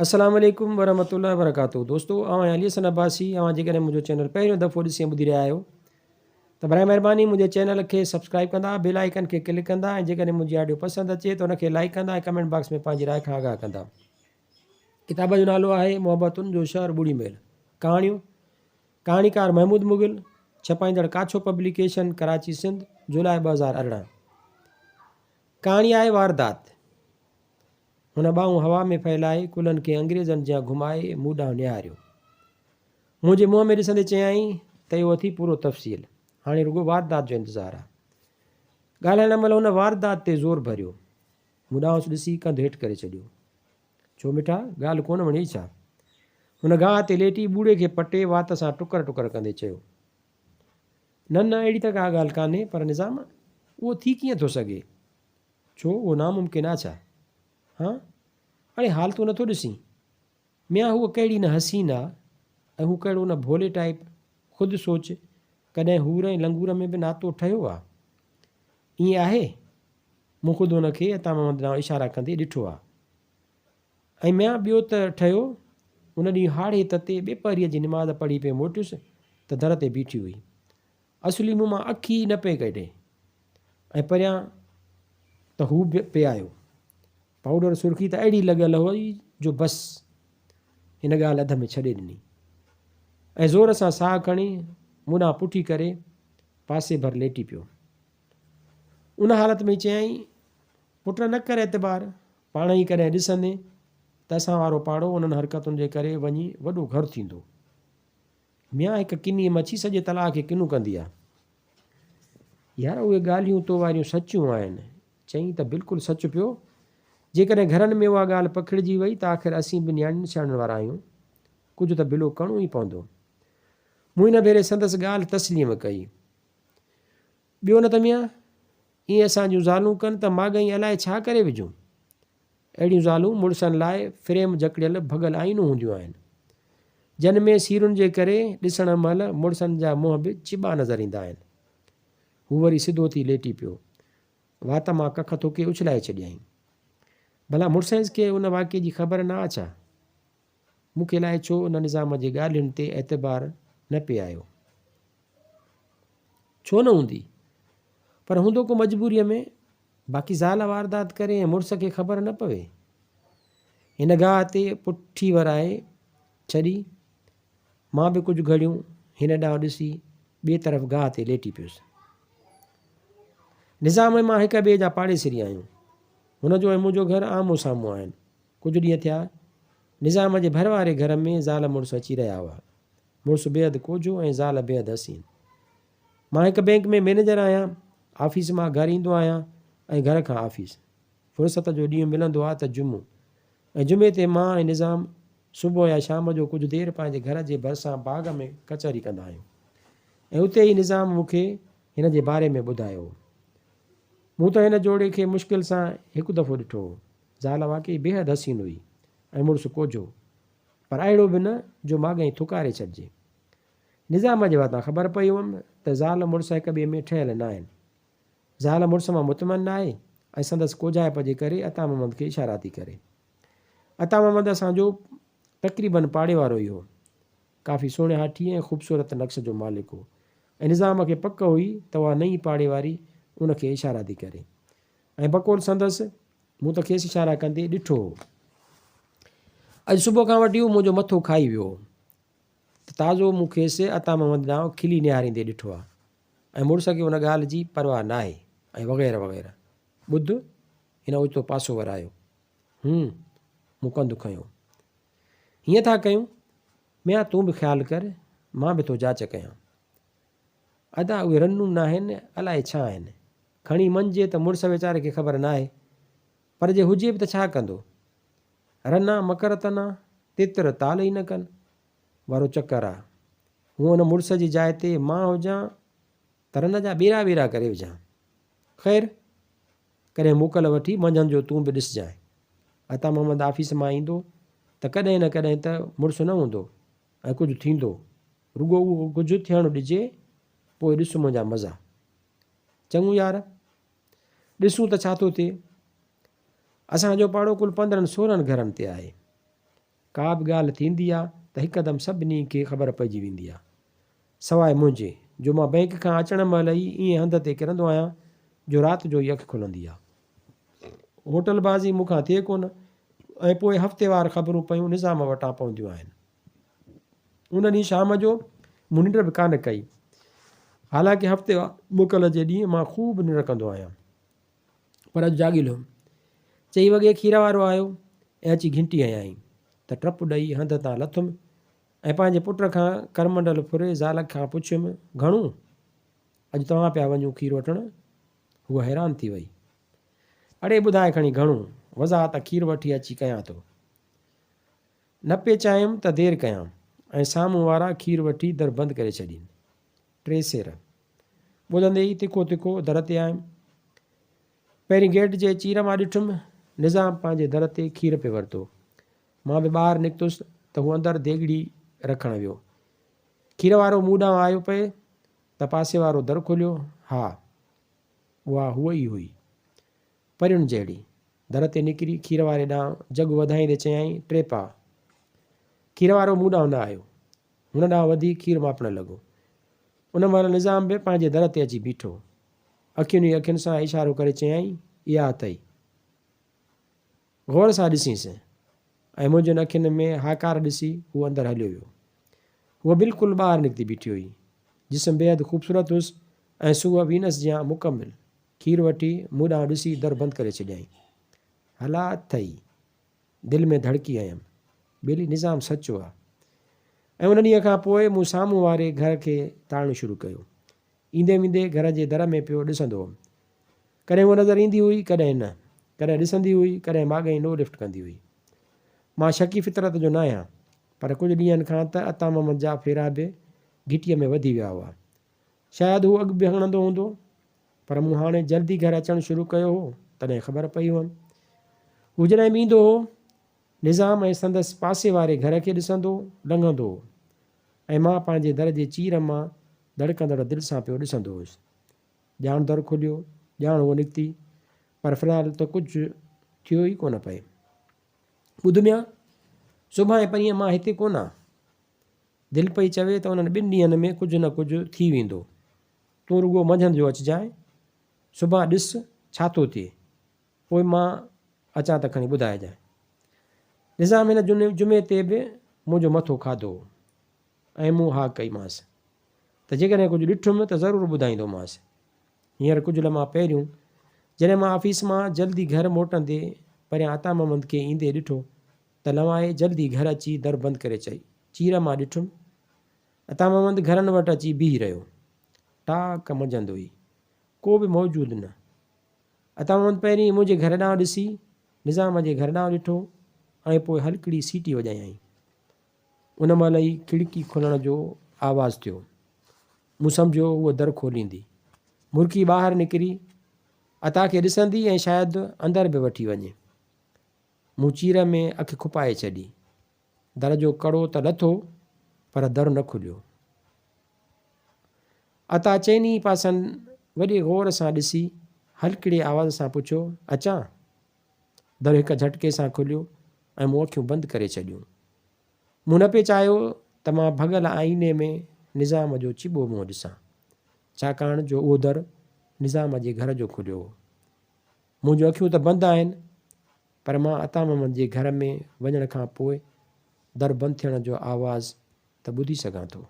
السلام عليڪم ورحمة الله وبرڪاته دوستو آئون آهيان علي حسن عباسي اوهان جيڪڏهن منهنجو چينل پهريون دفعو ڏسي ۽ ٻڌي رهيا آهيو ته برائي مهرباني منهنجي چينل کي سبسڪرائب ڪندا بيل آئيڪن کي ڪلڪ ڪندا ۽ جيڪڏهن منهنجي آڊيو پسند اچي ته ان کي لائڪ ڪندا ۽ ڪمينٽ باڪس ۾ پنهنجي راء کان آگاهه ڪندا ڪتاب جو نالو آهي محبتن جو شهر ٻوڙي ميل ڪهاڻيون ڪهاڻيڪار محمود مغل ڇپائيندڙ ڪاڇو پبليڪيشن ڪراچي سنڌ جولاء 2018 ڪهاڻي آهي واردات هن ٻانهون هوا ۾ ڦهلائي، ڪلهن کي انگريزن جيان گهمائي مون ڏانهن نهاريو. منهنجي منهن ۾ ڏسندي چيائين ته اهو اٿئي پورو تفصيل. هاڻي رڳو واردات جو انتظار آ. ڳالهائڻ مهل هن واردات تي زور ڀريو. مون ڏانهس ڏسي ڪنڌ هيٺ ڪري ڇڏيو. ڇو مٺا، ڳالهه ڪونه وڻيئي ڇا؟ هن گاهه تي ليٽي ٻوڙي کي پٽي وات سان ٽڪر ٽڪر ڪندي چيو. نه نه اهڙي ته ڪا ڳالهه ڪانهي پر نظام، اهو ٿي ڪيئن ٿو سگهي؟ ڇو اهو ناممڪن آ ڇا؟ هان؟ اڙي حالتون نٿو ڏسين؟ ميان هوء ڪهڙي نه حسين آ ۽ هو ڪهڙو نه ڀولي ٽائيپ، خود سوچ، ڪڏهن حور ۽ لنگور ۾ به ناتو ٺهيو آ؟ ائين آهي؟ مون خود هن کي عطا محمد ڏانهن اشارا ڪندي ڏٺو آ. ۽ ميان ٻيو ته ٺهيو، ان ڏينهن هاڙهي تتي ٻيپهريء جي نماز پڙهي پئي موٽيس ته در تي بيٺي هئي. اصلي مون مان اک ئي نه پئي ڪڍي ۽ پريان ته هو به پئي آيو. پائوڊر سرخي ته اهڙي لڳل هئي جو بس. هن ڳالهه اڌ ۾ ڇڏي ڏني ۽ زور سان ساهه کڻي مون ڏانهن پٺي ڪري پاسي ڀر ليٽي پيو. ان حالت ۾ چيائين، پٽ نه ڪر اعتبار، پاڻ ئي ڪڏهن ڏسندين ته اسان وارو پاڙو انهن حرڪتن جي ڪري وڃي وڏو گهر ٿيندو. ميان هڪ ڪني مڇي سڄي تلاء کي ڪنو ڪندي آ. يار اهي ڳالهيون تو واريون سچيون آهن. چئين ته بلڪل سچ پيو. جيڪڏهن گهرن ۾ اها ڳالهه پکڙجي وئي ته آخر اسين به نياڻين سياڻين وارا آهيون. ڪجهه ته بلو ڪرڻو ئي پوندو. مون هن ڀيري سندس ڳالهه تسليم ڪئي. ٻيو نه ته ميان، ائين اسان جون زالون ڪن ته ماڳهين الائي ڇا ڪري وجهون. اهڙيون زالون مڙسن لاء فريم جڪڙيل ڀڳل آئينو هونديون آهن، جن ۾ سيرن جي ڪري ڏسڻ مهل مڙسن جا منهن به چٻا نظر ايندا آهن. هو وري سڌو ٿي ليٽي پيو. وات مان ڪک ٿڪي اڇلائي ڇڏيائين. ڀلا مڙسهنس کي ان واقعي جي خبر نه آ ڇا؟ مون کي الائي ڇو ان نظام جي ڳالهين تي اعتبار نه پئي آيو. ڇو نه هوندي؟ پر هوندو ڪو مجبوريء ۾. باقي زال واردات ڪري ۽ مڙس کي خبر نه پوي. هن گاهه تي پٺي ورائي ڇڏي. مان به ڪجهه گهڙيون هن ڏانهن ڏسي ٻئي طرف گاهه تي ليٽي پيس. نظام ۽ مان هڪ ٻئي جا پاڙيسري آهيون. هن جو ۽ منهنجو گهر آمهون سامهون آهن. ڪجهه ڏينهن ٿيا، نظام جي ڀر واري گهر ۾ زال مڙس اچي رهيا هئا. مڙس بيحد ڪوجهو ۽ زال بيحد حسين. مان هڪ بئنڪ ۾ مئنيجر آهيان. آفيس مان گهر ايندو آهيان ۽ گهر کان آفيس. فرصت جو ڏينهن ملندو آ ته جمعو ۽ جمعي تي مان ۽ نظام صبح يا شام جو ڪجهه دير پنهنجي گهر جي ڀرسان باغ ۾ ڪچهري ڪندا آهيون ۽ اتي ئي نظام مون کي هن جي باري ۾ ٻڌايو هو. مون ته هن جوڙي کي مشڪل سان هڪ دفعو ڏٺو هو. زال واقعي بيحد حسين هئي ۽ مڙس ڪوجهو پر اهڙو به نه جو ماڳهين ٿڪاري ڇڏجي. نظام جي واتان خبر پئي هئم ته زال مڙس هڪ ٻئي ۾ ٺهيل ناهن. زال مڙس مان مطمئن ناهي ۽ سندس ڪوجهائپ جي ڪري عطا محمد کي اشارا ٿي ڪري. عطا محمد اسان جو تقريبن پاڙي وارو ئي هو. ڪافي سهڻي هاٺي ۽ خوبصورت نقش جو مالڪ هو ۽ نظام کي پڪ هئي ته اها نئين پاڙي واري ان کي اشارا ٿي ڪري ۽ بقول سندس مون ته کيس اشارا ڪندي ڏٺو هو. اڄ صبح کان وٺي هو منهنجو مٿو کائي ويو هو. ته تازو مون کيس عطا محمد ڏانهن کلي نهاريندي ڏٺو آ ۽ مڙس کي ان ڳالهه جي پرواهه ناهي ۽ وغيره وغيره. ٻڌ! هن اوچتو پاسو ورايو. هون! مون ڪنڌ کنيو. هيئن ٿا ڪيون، ميان تون به خيال ڪر، مان به ٿو جاچ ڪيان. ادا اهي رنون ناهن، الائي ڇا آهن. کڻي مڃجي ته مڙس ويچاري کي خبر ناهي، پر جي هجي به ته ڇا ڪندو؟ رنا مڪر تنا، تتر تال ئي نه ڪن. وارو چڪر آ. هونء ان مڙس جي جاء تي مان هجان ته رن جا ٻيرا ٻيرا ڪري وجهان. خير، ڪڏهن موڪل وٺي منجهند جو تون به ڏسجانء. عطا محمد آفيس مان ايندو ته ڪڏهن نه ڪڏهن ته مڙس نه هوندو ۽ ڪجهه ٿيندو. رڳو اهو ڪجهه ٿيڻ ڏجي، پوء ڏس منهنجا مزا. چڱو يار! ڏسون ته ڇا ٿو ٿئي. اسان جو پاڙو ڪل 15 16 گهرن تي آهي. ڪا به ڳالهه ٿيندي آ ته هڪدم سڀني کي خبر پئجي ويندي آ. سواء منهنجي، جو مان بئنڪ کان اچڻ مهل ئي ائين هنڌ تي ڪرندو آهيان جو رات جو ئي اک کلندي آ. هوٽل بازي مون کان ٿئي ڪونه ۽ پوء هفتيوار خبرون پيون نظام وٽان پونديون آهن. ان ڏينهن شام جو مون ننڊ به ڪانه ڪئي. حالانڪه هفتيوار موڪل جي ڏينهن مان خوب ننڊ ڪندو آهيان. پر اڄ جاڳيل هيم. چئين وڳي کير وارو آيو ۽ اچي گهنٽي هنيائين ته ٽپ ڏئي هنڌ تان لٿم ۽ پنهنجي پٽ کان ڪرمنڊل ڦري زال کان پڇيم، گهڻو؟ اڄ توهان پيا وڃون کير وٺڻ؟ هوء حيران ٿي وئي. اڙي ٻڌاء کڻي گهڻو؟ وضاحت کير وٺي اچي ڪيان ٿو. نه پئي چاهيم ته دير ڪيان ۽ سامهون وارا کير وٺي در بند ڪري ڇڏين. ٽي سير. ٻڌندي ئي تکو تکو در تي آيم. پهرين گيٽ جي چير مان ڏٺم، نظام پنهنجي در تي کير پئي ورتو. مان به ٻاهر نڪتس ته هو اندر ديڳڙي رکڻ ويو. کير وارو مون ڏانهن آيو پئي ته پاسي وارو در کليو. ها، اها هوء ئي هئي. پرين جهڙي. در تي نڪري کير واري ڏانهن جڳ وڌائيندي چيائين، ٽي پاء. کير وارو مون ڏانهن نه آيو. هن ڏانهن وڌي کير ماپڻ لڳو. ان مهل نظام به پنهنجي در تي اچي بيٺو. اکين ئي اکين سان اشارو ڪري چيائين، اها اٿئي. غور سان ڏسينس ۽ منهنجين اکين ۾ هاڪار ڏسي هو اندر هليو ويو. هوء بلڪل ٻاهر نڪتي بيٺي هئي. جسم بيحد خوبصورت هيس ۽ سوء وينس جيان مڪمل. کير وٺي مون ڏانهن ڏسي در بند ڪري ڇڏيائين. هلا اٿئي. دل ۾ ڌڙڪي آيم. ٻيلي نظام سچو آ. ۽ ان ڏينهن کان پوء مون سامهون واري گهر کي تاڙڻ شروع ڪيو. ايندي ويندي گهر جي در ۾ پيو ڏسندو هوم. ڪڏهن هوء نظر ايندي هئي، ڪڏهن نه. ڪڏهن ڏسندي هئي، ڪڏهن ماڳهين نو لفٽ ڪندي هئي. مان شڪي فطرت جو ناهيان، پر ڪجهه ڏينهن کان ته عطا محمد جا ڦيرا به گهٽيء ۾ وڌي ويا هئا. شايد هو اڳ به هڻندو هوندو، پر مون هاڻي جلدي گهر اچڻ شروع ڪيو هو، تڏهن خبر پئي هئم. هو جڏهن به ايندو هو، نظام ۽ سندس پاسي واري گهر کي ڏسندو لنگهندو هو ۽ مان پنهنجي در جي چير مان ڌڙڪندڙ دل سان پيو ڏسندو هوس. ڄاڻ در کليو، ڄاڻ هوء نڪتي، پر في الحال ته ڪجهه ٿيو ئي ڪونه پئي. ٻڌ ميان، سڀاڻي پرينء مان هتي ڪونه آن. دل پئي چوي ته انهن ٻن ڏينهن ۾ ڪجهه نه ڪجهه ٿي ويندو. تون رڳو منجهند جو اچجانء. سڀان ڏس ڇا ٿو ٿئي. پوء مان اچان ته کڻي ٻڌائجانء. نظام هن جمعي تي به منهنجو مٿو کاڌو هو ۽ مون ها ڪئي مانس ته جيڪڏهن ڪجهه ڏٺم ته ضرور ٻڌائيندومانس. هينئر ڪجهه لمحا پهريون جڏهن مان آفيس مان جلدي گهر موٽندي پريان عطا محمد کي ايندي ڏٺو ته لنوائي جلدي گهر اچي در بند ڪري چئي. چير مان ڏٺم. عطا محمد گهرن وٽ اچي بيهي رهيو. ٽاڪ منجهند هئي. ڪو به موجود نه. عطا محمد پهرين منهنجي گهر ڏانهن ڏسي، نظام جي گهر ڏانهن ڏٺو ۽ پوء هلڪڙي سيٽي وڄايائين. ان مهل ئي کڙڪي کلڻ جو آواز ٿيو. مون سمجهيو هوء در کوليندي. مرڪي ٻاهر نڪري، عطا کي ڏسندي ۽ شايد اندر به وٺي وڃي. مون چير ۾ اک کپائي ڇڏي. در جو ڪڙو ته لٿو، پر در نه کليو. عطا چئني پاسن وڏي غور سان ڏسي، هلڪڙي آواز سان پڇيو، اچان؟ در هڪ جهٽڪي سان کليو ۽ مون اکيون بند ڪري ڇڏيون. مون نه پئي چاهيو ته مان ڀڳل آئيني ۾ نظام جو چٻو منهن ڏسان، ڇاڪاڻ جو اهو در نظام جي گهر جو کليو هو. منهنجون اکيون ته بند آهن، پر مان عطا محمد جي گهر ۾ وڃڻ کان پوء در بند ٿيڻ جو آواز ته ٻڌي سگهان ٿو.